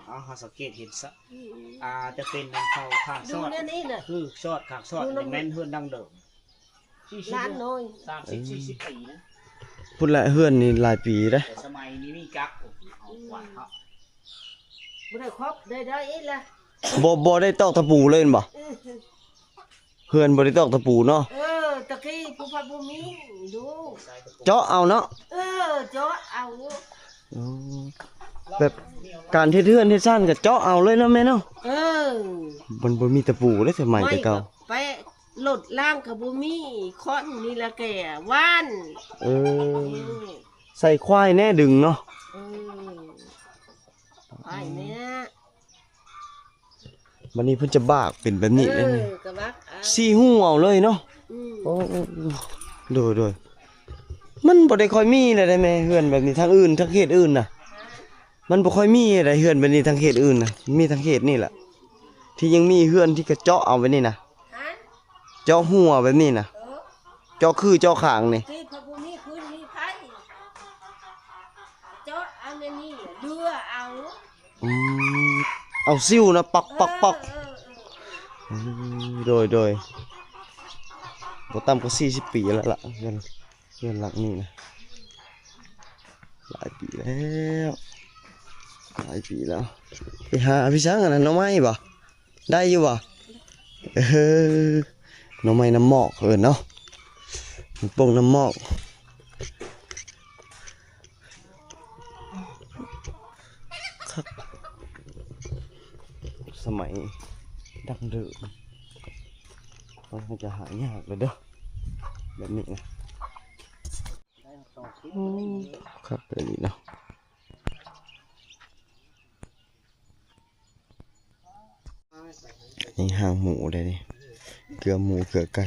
ເອົາ ເຮົາສັງເກດເຫັນສະ ອືມ ອາດຈະເປັນນຳເຂົາຂ້າງຊອດ ຢູ່ໃນນີ້ນະ ຄືຊອດ ຂ້າງຊອດ ແມ່ນເຮືອນດັ້ງເດີມ. ຫຼານນ້ອຍ ສາມສິບສີ່ສິບປີນະ. ພຸ້ນລະ ເຮືອນນີ້ຫຼາຍປີເດ້ ແຕ່ສະໄໝນີ້ມີຈັກ ເອົາກວາດເນາະ. ບໍ່ໄດ້ຄົບ ໄດ້ ໄດ້ອີກລະ ບໍ່ ບໍ່ໄດ້ຕອກຕະປູເລີຍແມ່ນບໍ່? ອື ອື ອື. ເຮືອນບໍ່ໄດ້ຕອກຕະປູເນາະ. ເອີ ຕະກີ້ຜູ້ພັດບໍ່ມີ ດູ ເຈາະເອົາເນາະ. ເອີ ເຈາະເອົາ. ອໍ ແບບການເຮັດເຮືອນເຮັດຊານກໍເຈາະເອົາເລີຍເນາະແມ່ເນາະ. ເອີ ມັນບໍ່ມີຕະປູເດ້ ສະໄໝແຕ່ເກົ່າ ໄມ້ກໍໄປລົດລ້າງກໍບໍ່ມີ ຄ້ອນນີ້ລະແກ່ຫວ່ານ. ເອີ ໃສ່ຄວາຍແນ່ດຶງເນາະ. ເອີ ຄວາຍແນ່. ບັດນີ້ເພິ່ນຈະບາກເປັນແບບນີ້ເລີຍນີ້ ເອີ ກໍບາກເອົາ ສີ່ຮູເອົາເລີຍເນາະ. ອືມ ໂອ້ ໂດຍໆ ມັນບໍ່ໄດ້ຄ່ອຍມີແຫຼະໄດ໋ແມ່ ເຮືອນແບບນີ້ທາງອື່ນ ທາງເຂດອື່ນນະ ມັນບໍ່ຄ່ອຍມີໃດ໋ ເຮືອນແບບນີ້ທາງເຂດອື່ນນະ ມີທາງເຂດນີ້ແຫຼະ ທີ່ຍັງມີເຮືອນທີ່ກະເຈາະເອົາແບບນີ້ນະ ເຈາະຮົ້ວແບບນີ້ນະ. ເອີ ເຈາະຄືເຈາະຂ້າງນີ້ ທີ່ເພິ່ນບໍ່ມີຟືນມີໄຟ ເຈາະເອົາແນວນີ້ ເຫຼືອເອົາ. ອືມ ເອົາຊິວນະ ປອກໆໆ. ເອີ ເອີ ເອີ ອືມ ໂດຍ ໂດຍ ບໍ່ຕ່ຳກວ່າສີ່ສິບປີແລ້ວລະ ເຮືອນ ເຮືອນຫຼັງນີ້ນະ ຫຼາຍປີແລ້ວ ຫຼາຍປີແລ້ວ. ໄປຫາ ໄປຫາ ອັນນັ້ນ ໜໍ່ໄມ້ບໍ່? ໄດ້ຢູ່ບໍ່? ເອີ ໜໍ່ໄມ້ນ້ຳໝອກເອີ້ນເນາະ ມັນປົ່ງນ້ຳໝອກ. ຄັກ ສະໄໝດັ້ງເດີມ ມັນຈະຫາຍາກເລີຍເດີ ແບບນີ້ນະ. ໂອ້ ຄັກອີ່ຫຼີເນາະ. ນີ້ຫາງໝູເດ້ນີ້ ເກືອໝູເກືອໄກ່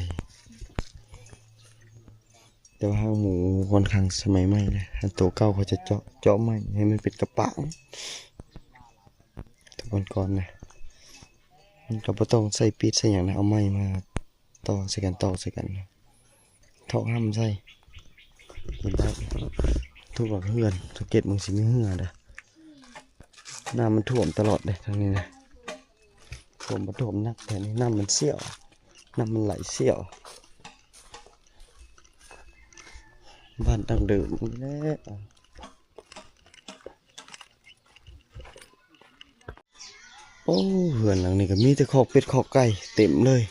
ແຕ່ວ່າຫາງໝູຂ້ອນຂ້າງສະໄໝໃໝ່ເດ້ ອັນໂຕເກົ່າເຂົາຈະເຈາະ ເຈາະໄມ້ໃຫ້ມັນເປັນກະປາງ ແຕ່ກ່ອນໆນະ ມັນກໍບໍ່ຕ້ອງໃສ່ປີດໃສ່ຫຍັງນະ ເອົາໄມ້ມາ ຕໍ່ໃສ່ກັນ ຕອກໃສ່ກັນ ຖອກຮ່ຳໃສ່ ເຫັນໄດ້. ທຸກຫຼັງເຮືອນ ສັງເກດເບິ່ງຊິມີເຮືອເດີ້ ນ້ຳມັນຖ້ວມຕະຫຼອດເດ້ທາງນີ້ນະ ຖ້ວມບໍ່ຖ້ວມໜັກແທ້ນີ້ ນ້ຳມັນສ້ຽວ ນ້ຳມັນໄຫຼສ້ຽວ ບ້ານດັ້ງເດີມນີ້ແຫຼະ. ໂອ້ ເຮືອນຫຼັງນີ້ກໍມີແຕ່ຄອກເປັດຄອກໄກ່ເຕັມເລີຍ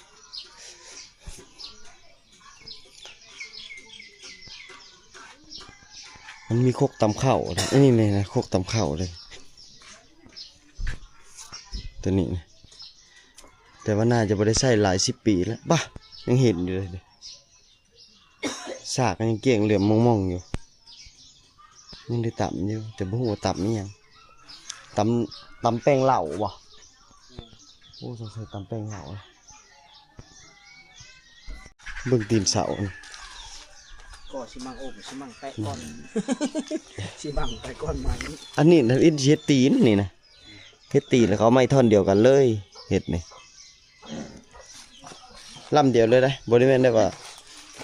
ມັນມີຄົກຕຳເຂົ້າເດ້ ອັນນີ້ນະ ຄົກຕຳເຂົ້າເດ້ ຕົວນີ້ນະ ແຕ່ວ່າໜ້າຈະບໍ່ໄດ້ໃຊ້ຫຼາຍສິບປີແລ້ວ ບາ ຍັງເຫັນຢູ່ເລີຍ. ສາກກໍຍັງກ້ຽງເຫຼືອມມອງໆຢູ່ ຍັງໄດ້ຕຳຢູ່ ແຕ່ບໍ່ຮູ້ວ່າຕຳອີ່ຫຍັງ ຕຳ ຕຳແປ້ງເຫຼົ້າບໍ່? ໂອ້ ສົງໄສຕຳແປ້ງເຫຼົ້າ ເບິ່ງຕີນເສົາ ກໍຊິມັງອົບ ຊິມັງແຕະກ່ອນ ຊິບັງໄປກ່ອນມັນ ອັນນີ້ນະ ອິນຊິເຮັດຕີນນີ້ນະ. ເຮັດຕີນແລ້ວເຂົາເອົາໄມ້ທ່ອນດຽວກັນເລີຍ ເຮັດນີ້ ລຳດຽວເລີຍເດ້ ບໍ່ໄດ້ແມ່ນໄດ້ວ່າ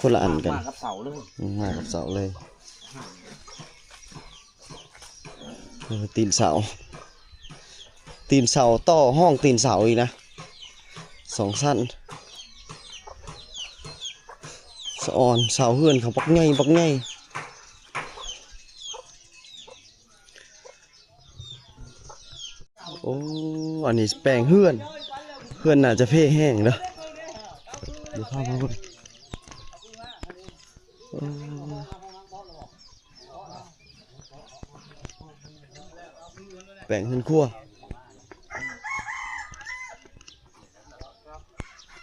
ຄົນລະອັນກັນ ມາກັບເສົາເລີຍ ອືມ ມາກັບເສົາເລີຍ ເອີ ຕີນເສົາ ຕີນເສົາຕໍ່ຫ້ອງຕີນເສົາອີກນະ ສອງຊັ້ນ ສະອອນ ເສົາເຮືອນເຂົາບັກໃຫຍ່ ບັກໃຫຍ່. ໂອ້ ອັນນີ້ແປງເຮືອນ ເຮືອນໜ້າຈະເພແຮງເດີ ດຽວພາມາເບິ່ງ ໂອ້ ແປງເຮືອນຄົວ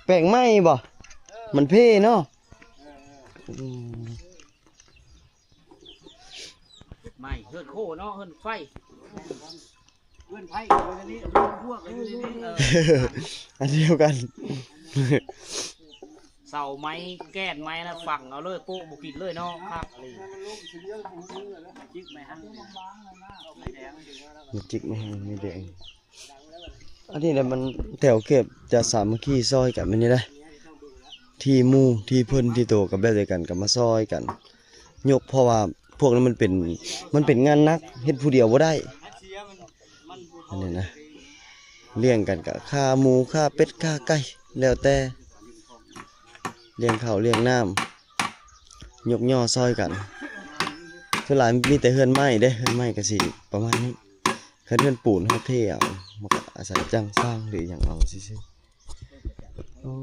ແປງໃໝ່ບໍ່? ມັນເພເນາະ ອືມ. ໄມ້ເຮືອນໂຄເນາະ ເຮືອນໄຟ ເຮືອນໄຟກໍຢູ່ໃນນີ້ ເຮືອນຄົວກໍຢູ່ໃນນີ້ ເອີ ອັນດຽວກັນ ເສົາໄມ້ແກ່ນໄມ້ນະ ຝັງເອົາເລີຍ ໂປະບໍ່ກິນເລີຍເນາະ ຄັກອີ່ຫຼີ ຈິກໄມ້ຫັ້ນ ໄມ້ແດງ ຈິກໄມ້ຫັ້ນ ໄມ້ແດງ. ອັນນີ້ແຫຼະ ມັນແຖວເກັບຈະສາມັກຄີຊ່ອຍກັນແບບນີ້ເດ້ ທີ່ໝູ່ ທີ່ເພິ່ນ ທີ່ໂຕກໍແບບດຽວກັນ ກໍມາຊ່ອຍກັນຍົກ ເພາະວ່າພວກນີ້ມັນເປັນ ມັນເປັນງານໜັກ ເຮັດຜູ້ດຽວບໍ່ໄດ້ ອັນນີ້ນະ ລ້ຽງກັນກໍຂ້າໝູ ຂ້າເປັດ ຂ້າໄກ່ ແລ້ວແຕ່ ລ້ຽງເຂົ້າລ້ຽງນ້ຳ ຍົກຍໍຊ່ອຍກັນ ສ່ວນຫຼາຍມີແຕ່ເຮືອນໄມ້ເດ້ ເຮືອນໄມ້ກໍຊິປະມານນີ້. ຄັນເຮືອນປູນເຮົາເທເອົາ ມັນກໍອາໄສຈ້າງຊ່າງ ຫຼື ຫຍັງເອົາຊື່ໆ ໂອ້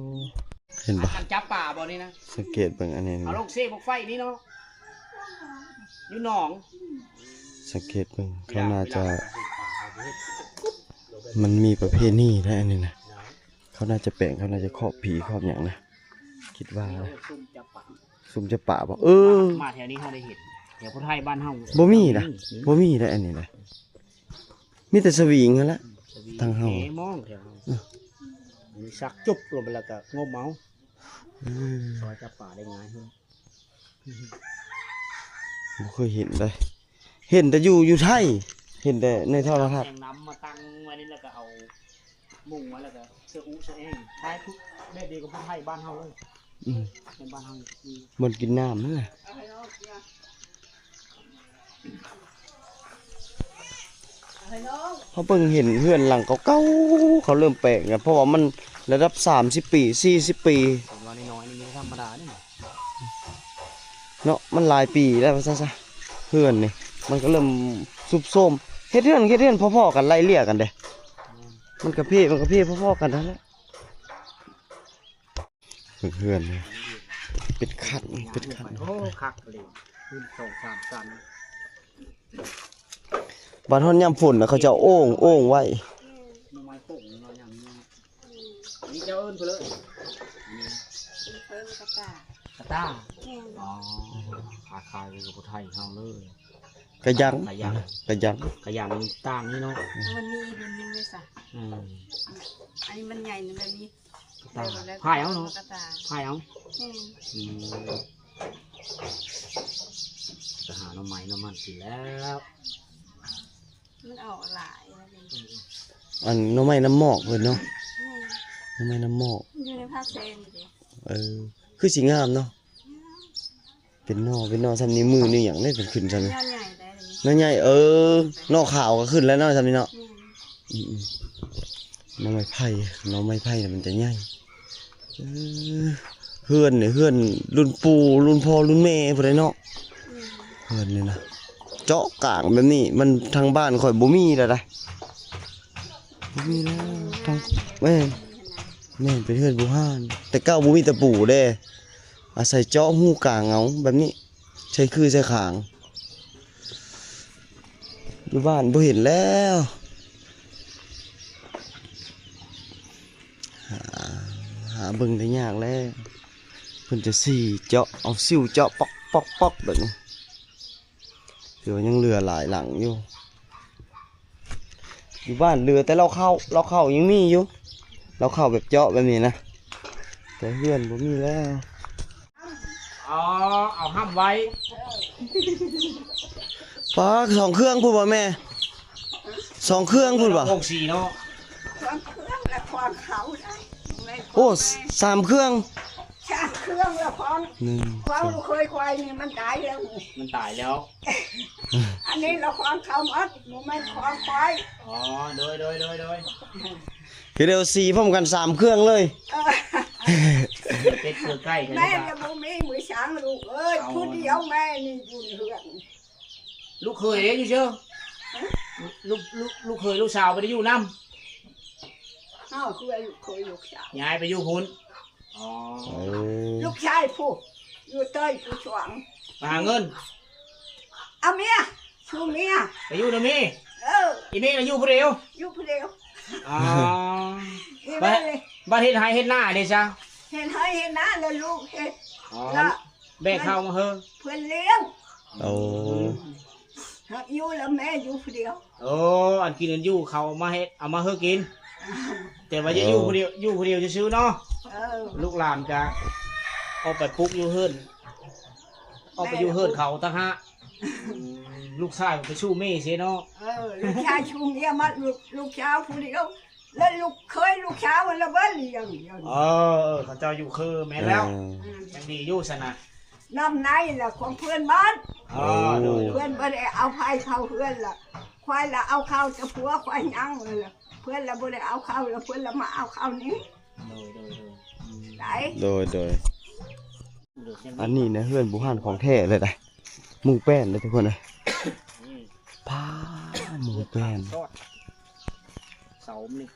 ເຫັນບໍ່? ອັນຈັບປາບໍ່ນີ້ນະ? ສັງເກດເບິ່ງອັນນີ້ ເອົາລົງເຊບັກໄຟນີ້ເນາະ ຢູ່ໜອງ. ສັງເກດເບິ່ງ ເຂົາໜ້າຈະ ມັນມີປະເພນີໄດ໋ອັນນີ້ນະ. ເຂົາໜ້າຈະແປງ ເຂົາໜ້າຈະຄອບຜີຄອບຫຍັງນະ ຄິດວ່ານະ. ຊຸມຈັບປາ ຊຸມຈັບປາບໍ່? ເອີ ມາແຖວນີ້ເຮົາໄດ້ເຫັນ ແຖວຜູ້ໄທບ້ານເຮົາ ບໍ່ມີນະ ບໍ່ມີໄດ໋ອັນນີ້ນະ. ມີແຕ່ສະຫວີງຫັ້ນແຫຼະ ສະຫວີງ ທາງເຮົາ ເອ ມອງແຖວເຮົາ ເອີ ມັນສັກຈຸບລົງໄປແລ້ວກໍງົມເອົາ. ອືມ ຊອຍຈັບປາໄດ້ງ່າຍເຮີ້ຍ. ບໍ່ເຄີຍເຫັນເດ້ ເຫັນແຕ່ຢູ່ ຢູ່ໄທ ເຫັນແຕ່ໃນໂທລະທັດ. ແຕ່ງນ້ຳມາຕັ້ງໄວ້ນີ້ ແລ້ວກໍເອົາມຸງໄວ້ ແລ້ວກໍເສື້ອອຸເສື້ອແອງ ຄ້າຍຄືແບບດຽວກັບຜູ້ໄທບ້ານເຮົາເລີຍ. ອືມ ໃນບ້ານເຮົາ ອືມ ບ່ອນກິນນ້ຳນັ້ນນະ. ເຮົາເບິ່ງເຫັນເຮືອນຫຼັງເກົ່າໆ ເຂົາເລີ່ມແປງກັນ ເພາະວ່າມັນລະດັບສາມສິບປີ ສີ່ສິບປີ ເຫັນວ່ານ້ອຍໆ ນີ້ບໍ່ທຳມະດາເດ້ເນາະ ມັນຫຼາຍປີແລ້ວວ່າຊັ້ນຊະ. ເຮືອນນີ້ມັນກໍເລີ່ມຊຸດໂຊມ ເຮັດເຮືອນ ເຮັດເຮືອນພໍໆ ກັນ ໄລ່ເລ່ຍກັນເດ້ ມັນກະເພ ມັນກະເພພໍໆ ກັນນັ້ນແຫຼະ. ເບິ່ງເຮືອນນີ້ ເປັນຄັນ ເປັນຄັນ. ໂອ້ ຄັກເລີຍ ຂຶ້ນສອງສາມຊັ້ນ. ບາດຮອດຍາມຝົນນະ ເຂົາເຈົ້າໂອ່ງ ໂອ່ງໄວ້. ໜໍ່ໄມ້ໂປ່ງເນາະ ຍາມນີ້. ອັນນີ້ເຈົ້າເອີ້ນເພິ່ນເລີຍ ເອີ້ນກະຕ່າ ກະຕ່າ. ແມ່ນ. ອໍ ຄ້າຍໆ ກັບຜູ້ໄທເຮົາເລີຍ ກະຍັງ ກະຍັງ ກະຍັງ ກະຍັງຕ່າງນີ້ເນາະ. ມັນມີອີກລຸ້ນໜຶ່ງເດ້ຊະ. ອືມ ອັນນີ້ມັນໃຫຍ່ແບບນີ້ ກະຕ່າ ພາຍເອົາເນາະ ກະຕ່າ ພາຍເອົາ. ແມ່ນ. ອືມ ໄປຫາໜໍ່ໄມ້ໜໍ່ມັນກິນແລ້ວ ມັນອອກຫຼາຍ. ອັນໜໍ່ໄມ້ນ້ຳໝອກເພິ່ນເນາະ. ແມ່ນ. ໜໍ່ໄມ້ນ້ຳໝອກ ຢູ່ໃນພາກແຊນີ້ເດ້. ເອີ ຄືຊິງາມເນາະ ງາມ. ເປັນໜໍ່ ເປັນໜໍ່ສ່ຳນິ້ວມືນິ້ວຫຍັງເດ້ ເພິ່ນຂຶ້ນສ່ຳນີ້ ໜໍ່ໃຫຍ່ໄດ໋ ໜໍ່ໃຫຍ່. ເອີ ໜໍ່ຂາວກໍຂຶ້ນແລ້ວເນາະ ສ່ຳນີ້ເນາະ. ອືມ ໜໍ່ໄມ້ໄຜ່ ໜໍ່ໄມ້ໄຜ່ມັນຈະໃຫຍ່. ເອີ ເຮືອນນີ້ ເຮືອນລຸ້ນປູ່ ລຸ້ນພໍ່ ລຸ້ນແມ່ພຸ້ນແຫຼະເນາະ. ເຮືອນນີ້ນະ ເຈາະກາງແບບນີ້ ມັນທາງບ້ານຂ້ອຍບໍ່ມີແລ້ວໄດ໋ ບໍ່ມີແລ້ວ. ທາງ ແມ່ນ ແມ່ນ ເປັນເຮືອນບູຮານ ແຕ່ເກົ່າບໍ່ມີຕະປູເດ້ ອາໄສເຈາະຮູກາງເອົາແບບນີ້ ໃສ່ຄືໃສ່ຄາງ. ຢູ່ບ້ານບໍ່ເຫັນແລ້ວ ຫາ ຫາເບິ່ງໄດ້ຍາກແລ້ວ. ເພິ່ນຈະສີ້ເຈາະ ເອົາສິວເຈາະ ປອກໆໆ ແບບນີ້. ຖືວ່າຍັງເຫຼືອຫຼາຍຫຼັງຢູ່ ຢູ່ບ້ານເຫຼືອແຕ່ເລົ້າເຂົ້າ ເລົ້າເຂົ້າຍັງມີຢູ່ ເລົ້າເຂົ້າແບບເຈາະແບບນີ້ນະ ແຕ່ເຮືອນບໍ່ມີແລ້ວ. ອໍ ເອົາຫ້ຳໄວ້. ປ້າ ສອງເຄື່ອງພຸ້ນບໍ່ແມ່? ສອງເຄື່ອງພຸ້ນບໍ່? ໂຮງສີເນາະ ສອງເຄື່ອງລະຂອງເຂົາໄດ໋. ໂອ້ ສາມເຄື່ອງ ສາມເຄື່ອງລະຂອງ ໜຶ່ງ ຂອງລູກເຂີຍຂ້ອຍນີ້ມັນຕາຍແລ້ວ ມັນຕາຍແລ້ວ. ອັນນີ້ລະຂອງເຂົາໝົດ ບໍ່ແມ່ນຂອງຂ້ອຍ. ອໍ ໂດຍໆໆໆ ຄືເດີ ສີພ້ອມກັນສາມເຄື່ອງເລີຍ. ເອີ ເກືອເປັດເກືອໄກ່ກັນ ແມ່ກໍບໍ່ມີມື້ສັງລູກເອີຍ ຜູ້ດຽວແມ່ນີ້ຢູ່ເຮືອນ. ລູກເຂີຍເດ້ຢູ່ເຊີ ລູກ ລູກ ລູກເຂີຍລູກສາວບໍ່ໄດ້ຢູ່ນຳ. ເຮົາຄືວ່າລູກເຂີຍລູກສາວ ຍ້າຍໄປຢູ່ພຸ້ນ. ອໍ ເອີ ລູກຊາຍຜູ້ຢູ່ເຕີຍຜູ້ສວງ ໄປຫາເງິນ ເອົາເມຍ ຊູເມຍ ໄປຢູ່ນຳເມ. ເອີ ອີເມລະຢູ່ຜູ້ດຽວ ຢູ່ຜູ້ດຽວ. ອໍ ອີເມ ບັດ ບັດເຮັດໄຮ່ເຮັດນາເດ້ຊະ? ເຮັດໄຮ່ເຮັດນາລະລູກເຮັດ. ອໍ ລະ ແບກເຂົ້າມາເຮີ ເພິ່ນລ້ຽງ. ໂອ້ ຫາກຢູ່ລະແມ່ຢູ່ຜູ້ດຽວ. ໂອ້ ອັນກິນອັນຢູ່ເຂົາມາເຮັດ ເອົາມາເຮີກິນ ແຕ່ວ່າຈະຢູ່ຜູ້ດຽວ ຢູ່ຜູ້ດຽວຊື່ໆເນາະ. ເອີ ລູກຫຼານກະອອກໄປປຸກຢູ່ເຮືອນ ອອກໄປຢູ່ເຮືອນເຂົາຕ່າງຫາກ. ອືມ ລູກຊາຍໄປຊູເມເສເນາະ. ເອີ ລູກຊາຍຊູເມໝົດ ລູກ ລູກສາວຜູ້ດຽວ ແລະລູກເຂີຍລູກສາວລະບໍ່ລ້ຽງ. ເອີ ເຂົາເຈົ້າຢູ່ຄືແມ່ນແລ້ວ. ເອີ ຍັງດີຢູ່ຊັ້ນນະ ນ້ຳໃນລະຂອງເພື່ອນບ້ານ. ອໍ ໂດຍ ເພື່ອນບໍ່ໄດ້ເອົາໃຜເຂົ້າເຮືອນລະ ຂ້ອຍລະເອົາເຂົ້າແຕ່ຜົວຂ້ອຍຍັງລະ ເພື່ອນລະບໍ່ໄດ້ເອົາເຂົ້າລະ ເພື່ອນລະມາເອົາເຂົ້ານີ້. ໂດຍ ໂດຍ ໂດຍ ອືມ ໄດ້ ໂດຍ ໂດຍ. ອັນນີ້ນະເຮືອນບູຮານຂອງແທ້ເລີຍນະ ມຸງແປ້ນເດ້ທຸກຄົນເອີຍ. ອືມ ປ້າ ມຸງແປ້ນ ເສົານີ້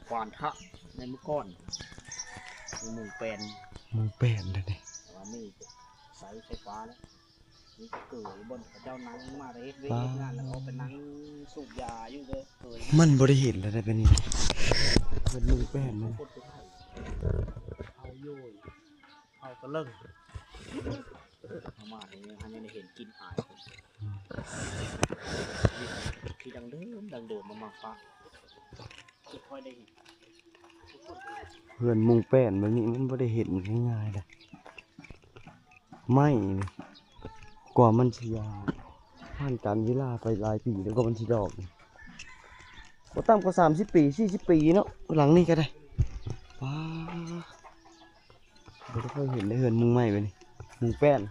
ຂວານພະໃນມື້ກ່ອນ. หมู่แปน หมู่แปนเด้อนี่ แต่ว่ามีเสาไฟฟ้าแล้ว มีเกยบ่อนเขาเจ้านั่งมาแต่เฮ็ดเวียกเฮ็ดงาน แล้วก็ไปนั่งสูบยาอยู่เด้อเกย มันบ่ได้เห็นแล้วได้เป็นนี่ เป็นหมู่แปนมัน เอาอยู่ เอากระเลิง เอามานี่ให้ได้เห็นกินหาย ที่ดังเดิมดังเดิมมามาฟ้า ค่อยได้เห็น เฮือนมุงแป้นแบบนี้มันบ่ได้เห็นง่ายๆเด้ ไม้นี่ กว่ามันสิยาว ผ่านกาลเวลาไปหลายปีแล้ว กว่ามันสิดอกนี่ บ่ต่ำกว่าสามสิบปี สี่สิบปีเนาะ หลังนี้ก็ได้ ป๊าด บ่ได้ค่อยเห็นได้เฮือนมุงไม้แบบนี้ มุงแป้น